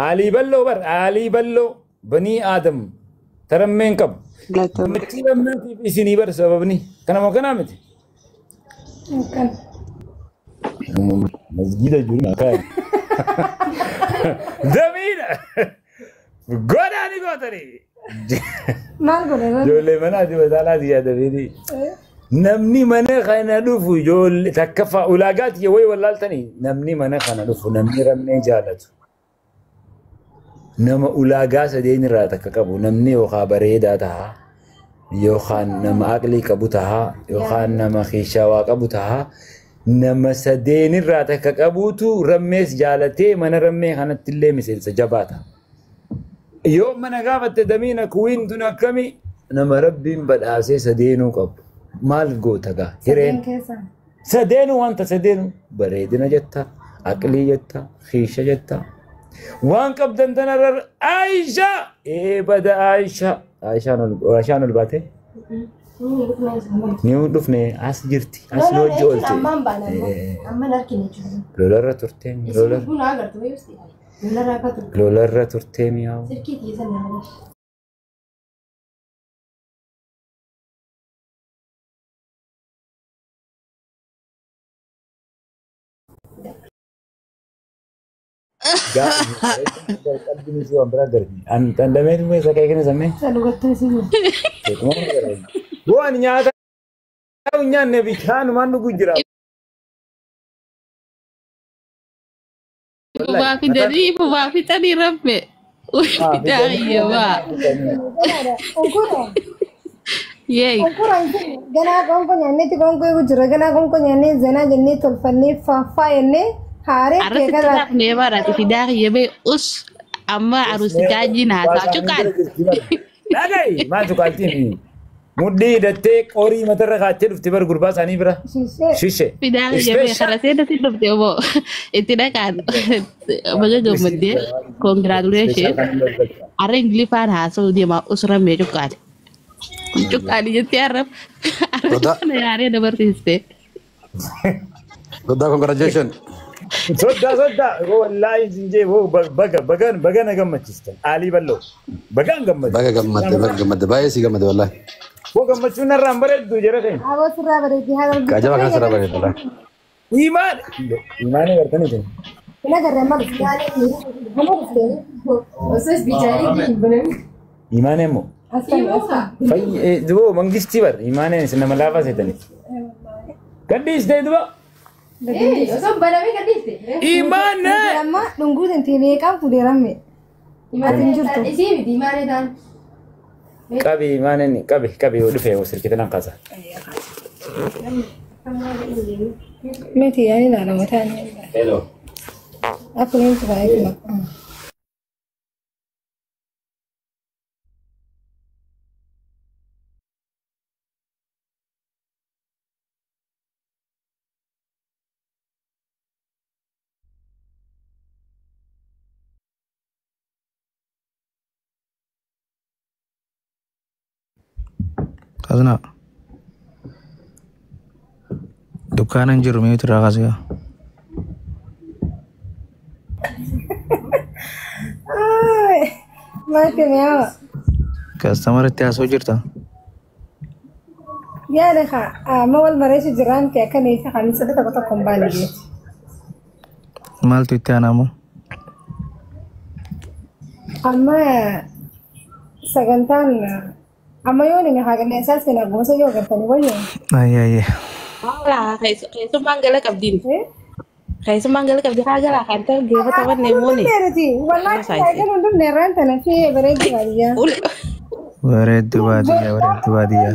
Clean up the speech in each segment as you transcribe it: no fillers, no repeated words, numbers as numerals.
Aalii balloo bar aalii balloo banii aadam tarammeen qabu. Gammachuu rammeetiif isinii bar sababni kanama kanaa miti. Masjida jiru kaan. Damiidha. Godhaani gootanii. Maal godhe? Ijoollee manaati mataalaa yaadamini. Namni mana kana dhufu ijoollee takkaffaa ulaagaati wayi wallaaltanii namni mana kana dhufu namni rammee jaalatu. Nama ulaagaa sadeen irraa takka qabu namni yookaan bareedaa ta'a yookaan nama aqlii qabu ta'a yookaan nama keeshaawaa qabu ta'a nama sadeen irraa takka qabuutu rammees jaalatee mana rammee kanatti illee miseensa jabaa ta'a. Yoo mana gaafatte damiina kuwiin tun akkami nama rabbiin badhaasee sadeenuu qabu. Maal goota gaa hireen sadeenuu wanta sadeenuu bareedina jetta aqlii jetta kiisha jetta waan qabdan tanarra Aisha ee bada Aisha Aishaan ol baate ni dhufne as jirti as nu hojii oolte lolarra turtee lolarra turtee mi'aawu. Waan nyaata nyaanne bishaanumaan dhuguu jira. Ifumaa fidanii rabbe. Ganaa qoonqoo nyaanneetti qoonqoo eegu jira. Ganaa qoonqoo nyaannee zanaa jennee tolfannee faaffaa jennee haaree keekala. Arratti barate fidaa kiyyabee us amma arusitaa jinaasaa cuqaal. Dhaga'i maal cuqaaltiin mudhii hidhattee qorii matarra kaachee dhufte bar gurbaa isaanii bira. Shishee. Fidaa kiyyabee karaa seenatti dhufte obbo itti dhaqaan baga gammaddee koongiraatuleeshin har'a ingiliffaan haasa'uu deemaa us rammee cuqqaale. Cuqqaali jettee har'a kana yaaree dabarsiiste. Soddaa congratulations. Soddaa soddaa wallaahi sinjee baga bagan baga na gammachiistan aalii balloo bagaan gammadde. Baga gammadde baga gammadde baay'ee si gammadde wallaahi. Boo gammachuun narraan bareeddu jara keenya. Aboo sirraa bareeddi haa darbu. Qaajaba kan sirraa bareeddu wallaahi. Imaan imaan gartanii jiru. Ina garree maal Imaan immoo. Duboo mangistii bar imaaneen isin nama laafaa seetanii. Gadhiistee duba. Osoo banamee gadhiiste. Imaane. Amma dhunguutiin tiimeeqaan fuudhee ramme. Imaaneen jirtu. Isii miti imaanee ta'an. Qabi imaaneen qabi qabi yoo dhufe silkii tanaan kaasa. Miti yaani ilaalama ta'an. Hello. Akkuma baay'ee. Kazna dukkaana hin jiru mi'uutu irraa kaasee. Maal mi'aawa. Kastamaritti haasoo jirta. Yaada haa amma wal mareessu jiraan ta'e akka neessa kan sada tokko tokko hin baane jechuudha. Maaltu itti aanaa Amma sagantaan amma yoo inni haa qilleensaa seenaa gosa yoo gartanii wayyoo. Ayyee. Keessummaan gala qabdiin. Keessummaan gala qabdi haa galaa kan ta'e geeffata wanne mooni. Wallaahi kan hundumne irraan tana fi bareedu baadiyyaa. Bareedu baadiyyaa bareedu baadiyyaa.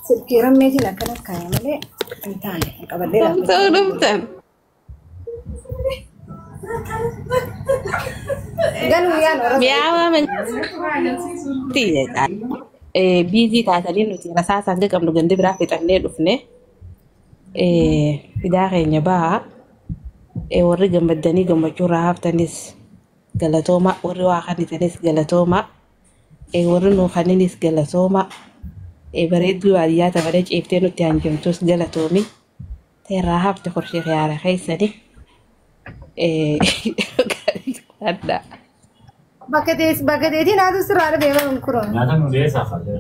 Silkii rammeetiin akkana kaa'e malee hin taane qabadhee Ta'uu dhuftan. Galuu yaan warra. Mi'aawaa manti biizii taatanii nuti rasaasa hanga qabnu gandi biraa fixannee dhufne fidaa keenya bahaa warri gammaddanii gammachuu irraa haftanis galatooma warri waa kannitanis galatooma warri nuu kanninis galatooma bareedduu baadiyyaa taphadee ciiftee nutti hanjamtus galatoomi. Teerraa hafte korshee khiyaara keessani. Adda. Bakka teetiin haatu sirraa dhufee bara kuroon. Nyaata nu dhiyeessaa fadde.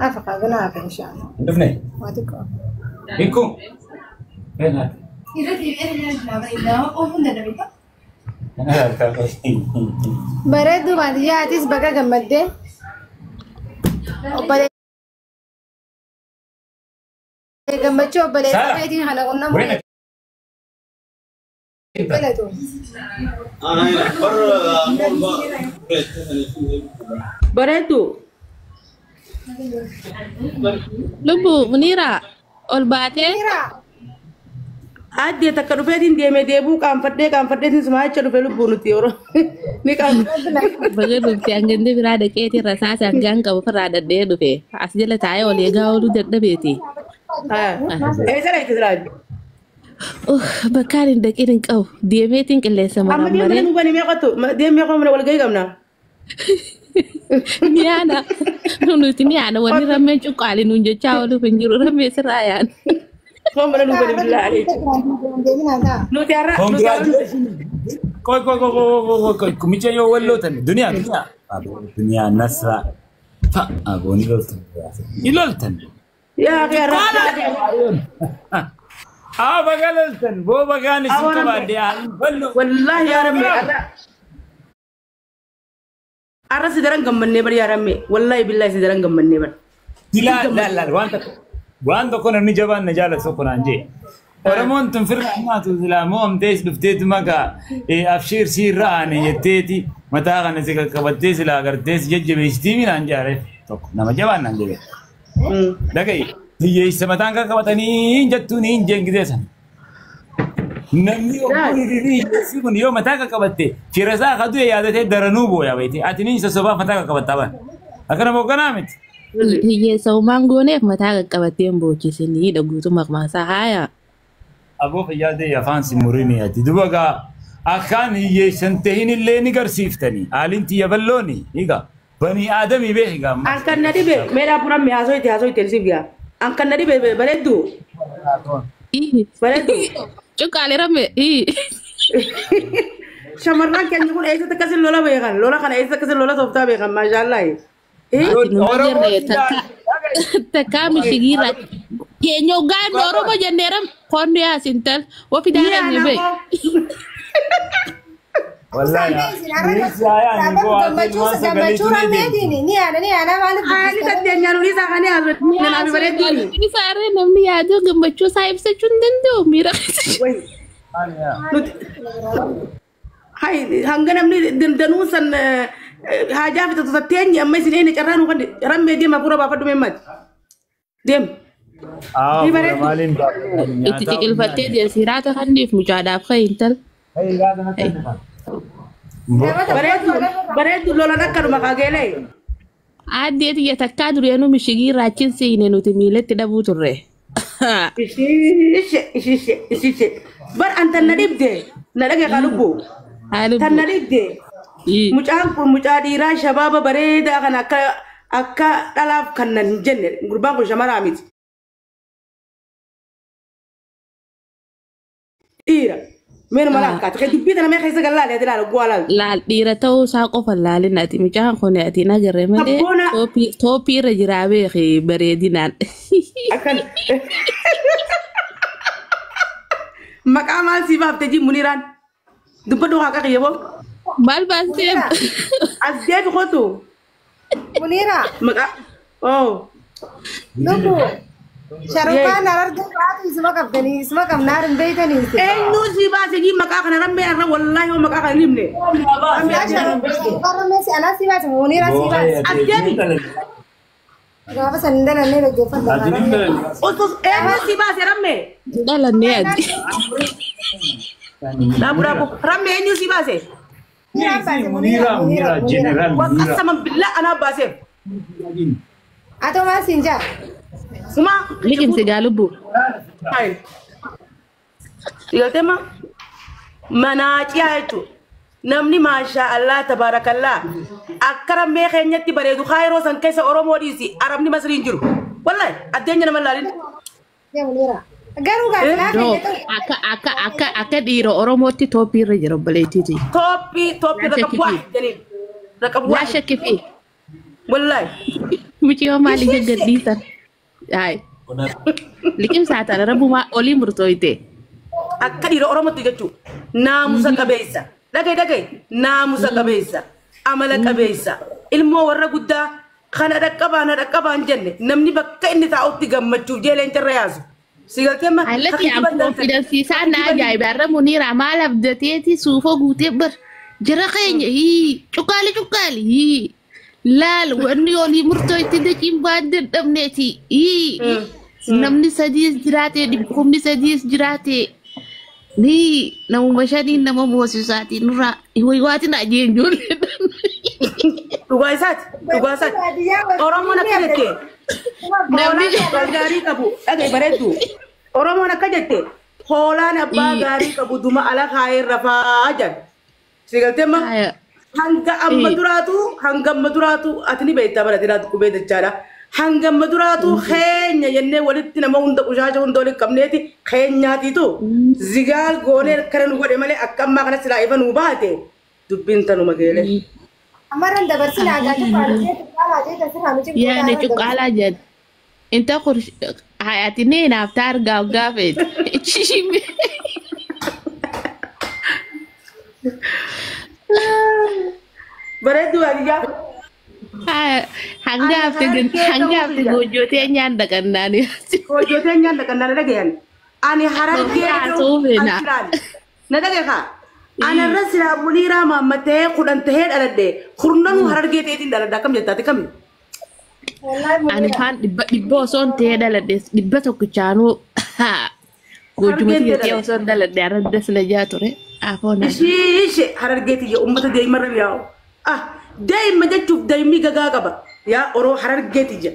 Afa kaagana hafe inshaallah. Hin dhufne? Waa xiqqoo. Hiikku. Beenaati. Bareedduu baadiyyaa atis baga gammaddee. Obboleessa gammachuu obboleessa keetiin kana qunnamu galatu. Bareedduu. Lubbu Muniira ol baatee. Addee takka dhufeetiin deemee deebuu qaanfadhee qaanfadheetiin sumaa jecha dhufe lubbuu nuti yeroo ni qaanfadhe. Baga dhufte hangandi biraa dhaqeetiin rasaasa hangaan qabu ofirraa dadhee dhufe. As jala taa'ee ol eegaa ooluu dadhabeeti. Eessa dhaqxe silaa? Bakkaan hin dhaqin hin qabu. Deemeetiin qilleensa Amma deemee marammaree. Nu bani meeqatu deemee qoomne wal gahii qabna. Ni yaana. Nuti ni yaana wanni rammeen cuqqaali nuun jechaa ooluuf hin jiru rammee sirraa yaana. Qoomne nu bani billaa aleechi. Nuti har'a nuti har'a. Congratulations. Koi koi koi koi koi koi kumicha yoo wallootan duniyaa duniyaa. Duniyaa nasra. Fa abooni loltan. Ni loltan. Yaa har'a. Haa baga loltan boo bagaan isin qabaadde haa ballo. Wallaahi yaa rammee har'a. Har'a si daran gammannee bar yaa rammee wallaahi billaahi si daran gammannee bar. Silaa laal laal waan tokko namni jabaan na jaalatu tokko naan jee. Oromoon tun firra nyaatu silaa mo'amtees dhufteetu maka abshiir siirra aane jetteeti mataa kana si qaqqabattee silaa agartees jajjabeessitii naan jaareef tokko nama jabaan naan jedhe. Dhaga'i hiyyeessa mataan qaqqabatanii jettuun hin jeengitee sana. Namni ogguun hiyyeessi kun yoo mataa qaqqabatte fira isaa akka du'e yaadatee daranuu booya beekte ati ni sossobaa mataa qaqqabattaa bara. Akkana boqqonaa miti. Hiyyeessa uumaan gooneef mataa qaqqabattee hin boochisinii guutuu maqmaasaa haaya. Aboo fayyaa ta'e afaan si murini ati duba gaa akkaan hiyyeessan tahin illee ni garsiiftanii haaliin tiyya ballooni egaa banii aadamii beeki gaa amma. An kan na dhibe meedhaa furamme haasoyte haasoyte siif gaa. An kan na dhibe bareedduu bareedduu. Cuqqaalee ramme. Shamarran keenya kun eessatti akkasin lola beekan lola kana eessatti akkasin lola tooftaa beekan maashaallah. Takkaa mishigiirra keenya hoggaan Oromoo jenneeram qonni yaasintal ofi daaran be. Gammachuu rammeetiin ni yaada ni yaada maaliif Haali saddeenyaan olii isaa kan haasofne namaaf bareedduu. Isaarree namni yaaduu gammachuu isaa ibsachuu hin danda'u miira keessa. Hai hanga namni danuu san haajaa fitatu satteenyi amma isin eenyu carraa nu kan rammee deema fuura baafadhu meemmati. Deem. Maaliin Itti ciqilfattee deemsi raata kanniif mucaadhaaf ka'e intal. Bareedduu bareedduu lolan akkanuma kageelee. Aaddee xiyya takkaa dureenuu mishigii raachin siine nuti miilatti dhabuu turre. Ishiishe ishiishe ishiishe bar an tan na dhibde na dhage ka lubbu. Tan na dhibde. Mucaan kun mucaa dhiiraa shabaaba bareedaa kan akka akka dhalaaf kan nan hin jenne gurbaan kun shamaraa miti. Dhiira. Meenuma lakkaata. Kan dubbii tana mee keessa gallaale ati ilaala guwaa laal. Laal dhiira ta'uu isaa qofa laalin ati mucaan kun ati na agarre malee tooppii irra jiraa beeki bareedinaan. Akkan. Maqaa maal sii baaftee jii Muniraan? Dubbadhu haa qaqiyya boo. Maal baastee? As deebi kootu. Munira. Maqaa. Oh. Lubbu. Sharukaan argaa baatu isuma qabdanii isuma qabnaa hin beeytanii. Eenyu sii baase jii maqaa kana rammee irra wallaahi hoo maqaa kana hin himne. Sharukaan rammee si anaa si baase Munira si baase. As deebi. Gaafa san hin dalannee dhaggeeffadha. Utus eenyu sii baase rammee? Dhalannee ati. Dhaabu dhaabu rammee eenyu sii baase? Munira Munira General Munira. Waqasama billaa anaa baaseef. Atoo maal siin jaa? Suma. Liqimsi gaa lubbu. Galtee ma manaaciyaa jechuudha. Namni maashaa Allah tabaarakallaa akka rammee keenyatti bareedu kaayiroo san keessa Oromoo dhiisi Arabni Masrii hin jiru. Wallahi addeenya nama laalin. Munira. Garuu gaafa No, akka akka akka akka dhiira Oromootti tooppii irra jira obboleettiiti. Tooppii tooppii raqab waahid janiin. Raqab Laa waahid. shakki fi Wallaahi. mucayyoo maal ija gadhiisan. Hayi. Liqimsaa tana rabbumaa olii murtooyte. Akka dhiira Oromootti jechuudha. Naamusa qabeessa. Dhagaye dhagaye. Naamusa qabeessa. Amala qabeessa. Ilmoo warra guddaa kana dhaqqabaa na dhaqqabaa hin jenne namni bakka inni taa'utti gammachuuf jee leencarra yaasu. Si galtee ma? Allatti an konfidensiisaa na ajaa'iba irra Muniira maal abdateeti suufoo guutee bar jara keenya hii cuqqaali cuqqaali hii laal wanni olii murtooyte dachiin baan dadhabneeti hii namni sadiis jiraate kumni sadiis jiraate ni namuma shaniin nama moosisaatiin nurraa waywaatiin ajeen ijoollee. Dhugaa isaati. Dhugaa isaati. Oromoon akka jette. Hoolaan abbaa gaarii qabu. Dhagaye bareeddu. Oromoon akka jette. Hoolaan abbaa gaarii qabu duma ala kaayee rafaa jedhan. Si galtee ma? Hanga amma duraatu hanga amma duraatu ati ni beektaa bara diraatu qubee jechaadha. Hanga amma duraatu keenya jennee walitti nama hunda qushaasha hunda walitti qabneeti keenyaatiitu zigaal goonee akkana nu godhe malee akka ammaa kana silaa ifa nuu baate dubbiin tanuma geele. Amarran dabarsin aagaa cuqqaalaa cuqqaalaa jee tasirraa miti. Yaani cuqqaalaa jedhan. Inta hayati ni naaf taargaa gaafeet. Shishime. Bareedduu baadiyyaa. Hangaafte hangaafte goojjotee nyaan dhaqannaani. Goojjotee nyaan dhaqannaani dhagayan. Ani harargee na dhagaye kaa. Ani irra silaa Muniiraa maammatee 10 tahee dhaladhe kurnanuu harargee ta'eetiin dhaladhe akkam jettaati kami. Ani faan dhibba osoo hin ta'ee dhaladhe dhibba tokkichaanuu goojjumatti ta'ee osoo hin dhaladhe harargee sila jaa ture. Afoon. Ishee harargee tiyya uummata deemarra yaa'u. Ah daa'ima jechuuf daa'imni gagaa qaba. Yaa Oroo harargee tiyya.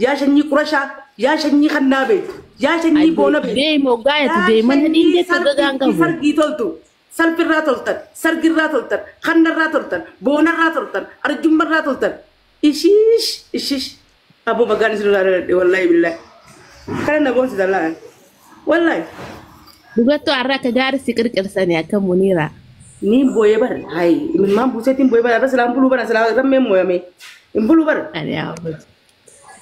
Yaa sanyii Qurashaa. Yaa sanyii Kannaa beektu. Yaa sanyii Boona beektu. Deema hoggaayatu deema nadhiin jettu gagaan qabu. Sargii toltu. Salphirraa toltan. Sargirraa toltan. Kannarraa toltan. Boonarraa toltan. Arjummarraa toltan. Ishiish ishiish. Aboo bagaan isin irraa dhaladhe wallaahi billaahi. Kana na boonsisa laa. Wallaahi. Dhugattuu har'a akka gaarii si qirqirsanii akka Muniiraa. Niin booyee bara hayi imimmaan buuseetiin booyee bara irra silaan buluu bara silaa rammeen mooyame hin buluu bara. Ani haabatu.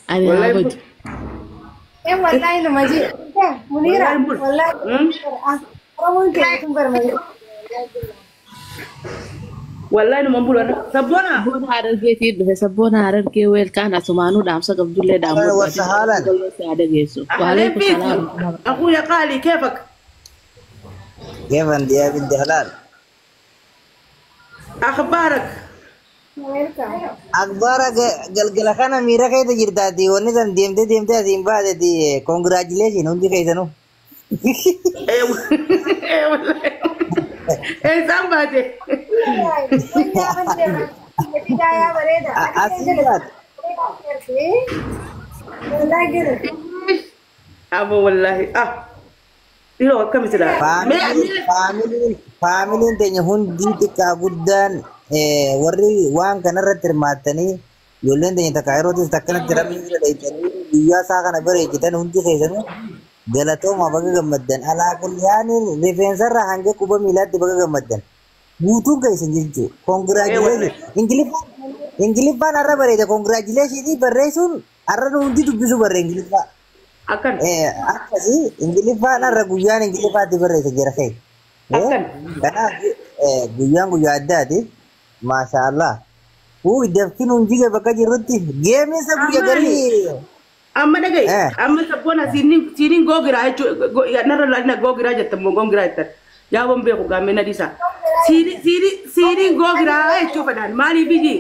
Ani haabatu. Ee wallaahi nama jee. Muniira wallaahi. Oromoon keenya kun barmaadee. Wallaahi numa bulu irra. Sabboona. Sabboona harargeetiin dhufe sabboona harargee weelkaan asumaanuu dhaamsa qabdullee dhaamuu. Wasahaalan. Waalaikum salaam. Akuya qaali keefak. كيف انت يا بنت حلال؟ أخبارك؟ أخبارك قلقل خانا ميرا كيدا جرتاتي ونزل ديمتي ديمتي أزيم بعد دي كونغراتيليشن هندي كيدا ايوه ايوه ايه سامباتي أبو والله Yeroo akkami silaa? Faamiliin teenya hundi xiqqaa guddaan warri waan kanarratti hirmaattanii ijoolleen teenya takka yerootis takkanatti rabbi bira dheeytanii guyyaa isaa kana bareechitan hundi keessanuu galatooma baga gammaddan. Alaa kulliyaanii rifeensarraa hanga quba miilaatti baga gammaddan. Guutuun keessan jechuudha. Koongiraajileeshin. Ingiliffaan har'a bareeda. Koongiraajileeshinii barreessuun har'a hundi dubbisu barree Ingiliffaa. Akkan. Akkasii Ingiliffaan har'a guyyaan Ingiliffaatti barreessa jira kee. Akkan. Kanaaf guyyaan guyyaa addaati. Maasha Allah. Uu dafkin hunjige bakka jirrutti geemiinsa guyya garii. Amma dhagaye amma sabboona siiniin googiraa jechuudha narra laalina googiraa jettan moo googiraa jettan yaa bon beeku gaammee na dhiisa. Siiniin googiraa jechuu fedhan maaliif iji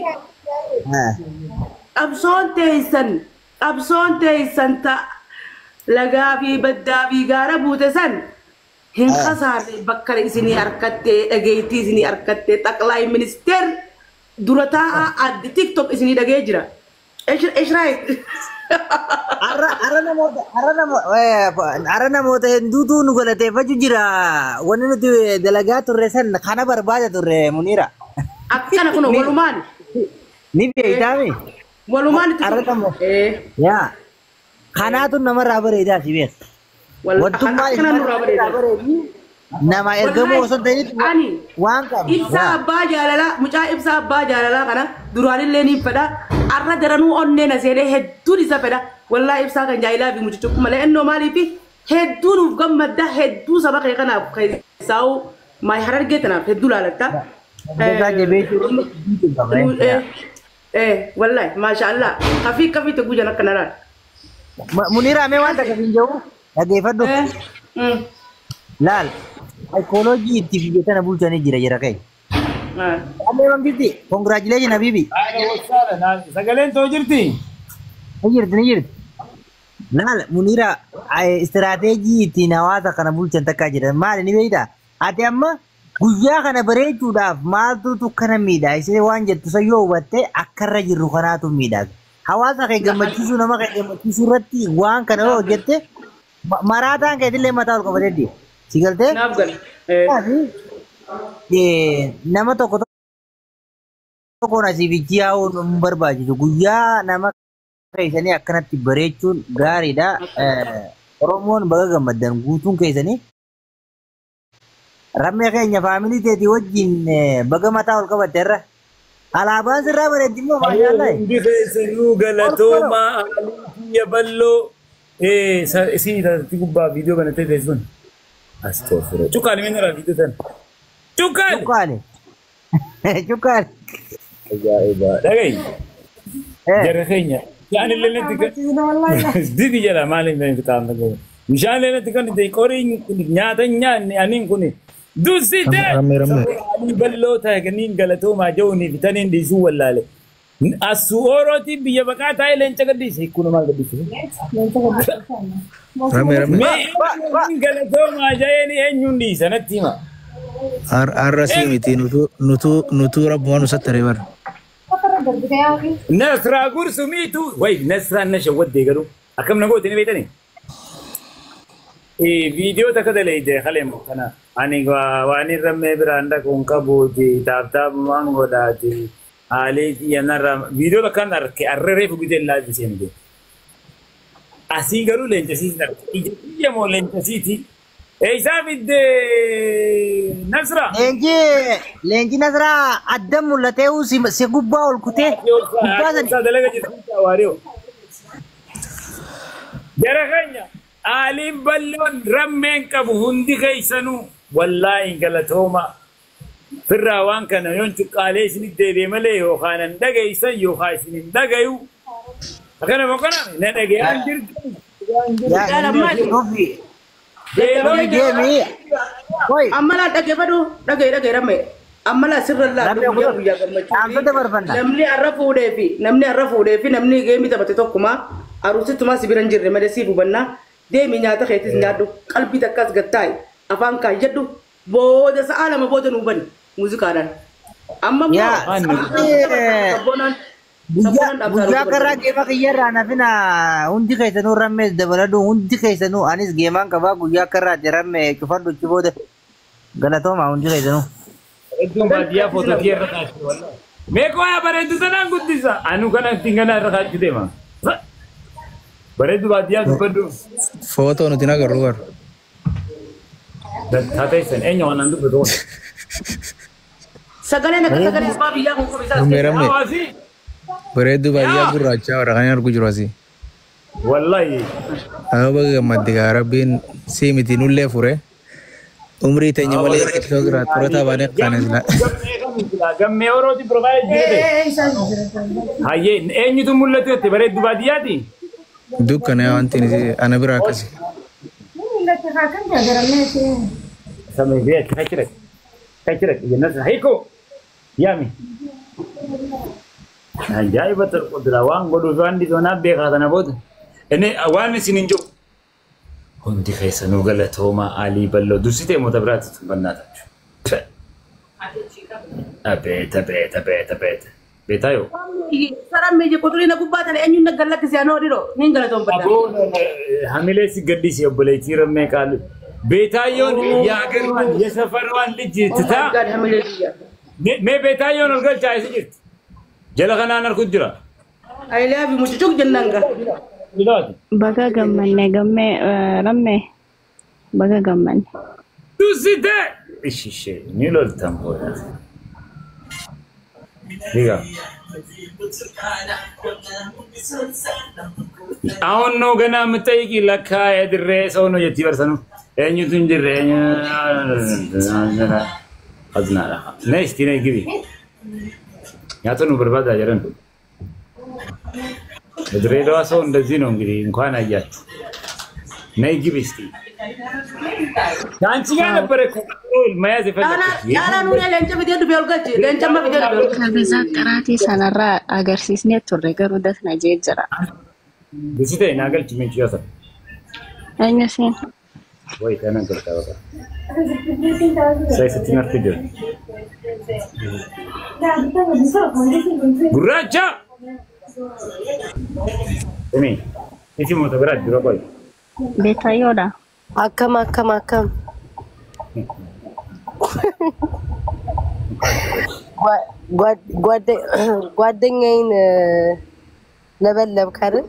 qabsoon teessan ta'a lagaa fi baddaa fi gaara buute san hin kasaarre bakka isinii harkattee dhageettii isinii harkattee xaqlaay ministeer dura taa'aa addi tiktok isinii dhagee jira. Eshraayit. Har'a namoota hedduutu nu galateeffachuu jira. Wanni nuti dalagaa turre san kana barbaada turre Muniira. Akkana kun walumaan. Ni beektaami. Walumaan itti Yaa. Kanaatu namarraa bareedaa si beekta. Wantummaan Akkana nurraa bareeda. Nama ergamuu osoo hin ta'in Ani waan qabnu. Ibsaa abbaa jaalalaa, mucaa ibsaa abbaa jaalalaa kana duraanillee ni fedha. Arra daranuu onnee na seenee hedduun isa fedha. Wallaa ibsaa kan jaayilaa fi mucucuqqu malee ennoo maaliif hedduu nuuf gammadda, hedduu saba kee kanaaf keessaa'u maay harargee tanaaf hedduu laalatta. Hojjetaa jabeessuu Wallahi maashaallah kafii kafii ta'uu jala akkana laala. Muniraa mee waan takka siin jedhu dhageeffadhu. Laal saayikooloojii itti biyya tana bulchanii jira jira kee. Amee wantitti congratulation habibi. Sagaleen too jirti. Ni jirti ni jirti. Laal Muniraa istiraateejii ittiin hawaasa kana bulchan takkaa jira. Maali ni beektaa? Ati amma guyyaa kana bareechuudhaaf maaltu kana miidhaa? Isee waan jettu san yoo hubatte akkarra jirru kanaatu miidhaa. Hawaasa kee gammachiisuu, nama kee gammachiisuu irratti waan kana yoo hojjette maraataan keetillee mataa ol qabatee deema. Si galtee? Naaf gala. Nama tokko tokkoon asii fi yaa'uun hin barbaachisu. Guyyaa nama keessanii akkanatti bareechuun gaariidha. Oromoon baga gammaddan guutuun keessanii. Rammee keenya faamilii teetii wajjin baga mataa ol qabatte irra. Alaabaan sirraa bareeddi immoo maashaallah. Hundi keessanuu galatoomaa aalii kiyya bal'oo. Isii taatatti gubbaa viidiyoo banattee teessuun. Astoofira. Cuqqaali mee nurraa viidiyoo tana. Cuqqaali. Cuqqaali. Cuqqaali. Ajaa'iba. Dhaga'i. Jara keenya. Bishaan illee natti kan. Didi jedha maaliif natti qaama gahu. Bishaan illee natti kan qorii nyaata nyaanne aniin kuni. Dursitee. Rammee rammee. Alii bal'oo ta'e kaniin galatoomaa jehuunii fi taniin dhiisuu wallaale. Asu Orootiin biyya baqaa taa'ee leenca gadhiise. Hikkuu namaa gadhiise. Rammee rammee. Mee eenyuun galatoomaa ja'een eenyuun dhiisa natti hima. Har'a sii miti nutuu rabbumaan nu sattaree bara. Nasraa gursumiitu way Nasraan na shawwaddee garuu akkam na goote ni beektanii? Viidiyoo takka daleeyte kaleemu kana ani waan irra mee biraan dhaquun qabuuti taaptaapumaan godhaati haalii xiyyanarraa viidiyoo takkaan arke arre reefu bitee laalchisee miti. Asii garuu leencasiis arke ija xiyya moo leencasiiti? Eessaa fidde Nasraa? Leenci leenci Nasraa adda mul'atee si gubbaa ol kutee gubbaa sani. Dalaga jirtu waariyoo. Jara keenya aaliin bal'oon rammeen qabu hundi keessanuu wallaahi galatooma. Firraa waan kana yoon cuqqaalee isinit deebi'e malee yookaan hin dhageessan yookaan isin hin dhagayu. Akkana boqona na dhagayaan jirtu. Deemi. Oi. Amma laa dhaggeeffadhu dhagaye dhagaye rammee. Amma laa sirra laa guyyaa guyyaa gammachuu. Dhaamsota barbaanna. Namni har'a fuudhee fi namni har'a fuudhee fi namni geemii taphate tokkuma aruusittumaa si bira hin jirre malee siif hubannaa. Deemi nyaata keetis nyaadhu qalbii takkas gattaa'i afaan kaayyadhu booda sa'a lama booda nu hubani muuziqaadhaan. Amma Yaa guyyaa karraa geema kiyyarraa nafina hundi keessanuu rammees dabaladhu hundi keessanuu anis geemaan qabaa guyyaa karraatti rammee cufadhu achi booda galatooma hundi keessanuu. Bareedduun baadiyyaa footoo kiyya irra kaachuu wallaahi. Mee qoyaa bareeddu sanaan guddisa. Anu kana ittiin kana irra kaachuu deema. Bareeddu baadiyyaa dubbadhu. Footoo nuti hin agarru bara. Taateessan eenyu waan an dubbatu. Sagaleen akka sagalee abbaa biyyaa kun qofa isaa. Rammee rammee. Hawaasi. Bareedduu baadiyyaa gurraachaa warra kan argu jiru asii. Wallaahi. Haa baga gammadde gaa rabbiin sii miti nullee fure. Umrii teenya malee itoo jira xurataa baanee qaanes la. Gammee Orooti piroofaayil jirte. Hayyee eenyutu mul'atu jette bareeddu baadiyyaati? Dukkana wanti ana bira akkasi. Samii biyya kachira kachira jennas hiiko yaami. Ajaa'iba qudura waan godhuuf waan dhiisoo beekaa sana booda. Inni waan isin hin jiru. Hundi keessanuu galatooma Alii Balloo dursitee moota biraatti tuffannaa tachu. Abeet abeet abeet abeet. Beetaa yoo. Saraan meeje qoturii na gubbaa tana eenyuun na gallakkise anoo dhiroo niin galatoon baddaa. Hamilee si gaddisi obboleettii rammee qaalu. Beetaayyoon የሀገሯን የሰፈሯን ልጅ ትታ mee beetaayyoon ol galchaa isi jirti. Jala kanaan arku jira. I love you mucucuk jennaan gaa. Baga gammanne gammee rammee. Baga gammanne. Dursite! Ishi ishee ni loltan booda. Diga. አሁን ነው ገና የምጠይቂ። ለካ የድሬ ሰው ነው jetti barsanu. Eenyutu hin jirre aznaadha. ነይ እስቲ ነይ ግቢ. Nyaata nu barbaadaa jedhan. የድሬዳዋ ሰው እንደዚህ ነው እንግዲህ። እንኳን አያችሁ። ነይ ግቢ እስቲ። ከአንቺ ጋር ነበረ እኮ መያዝ የፈለኩት። Caalaa nuuree leenca fidee dhufee ol galche. Leenca amma fidee dhufee ol galche. Kabizaat qaraatii sanarraa agarsiisnee turre garuu dasna jee jira. Dursite naa galchi meechuu Eenyu siin? ወይ ተናገርካ በቃ ሳይ ስትናፍቅ jira. Gurraacha! Simi, isi moota biraa dura qoy. Beetayyoodha. Akkam akkam akkam. ጓደኛዬን ለበለብክ አይደል?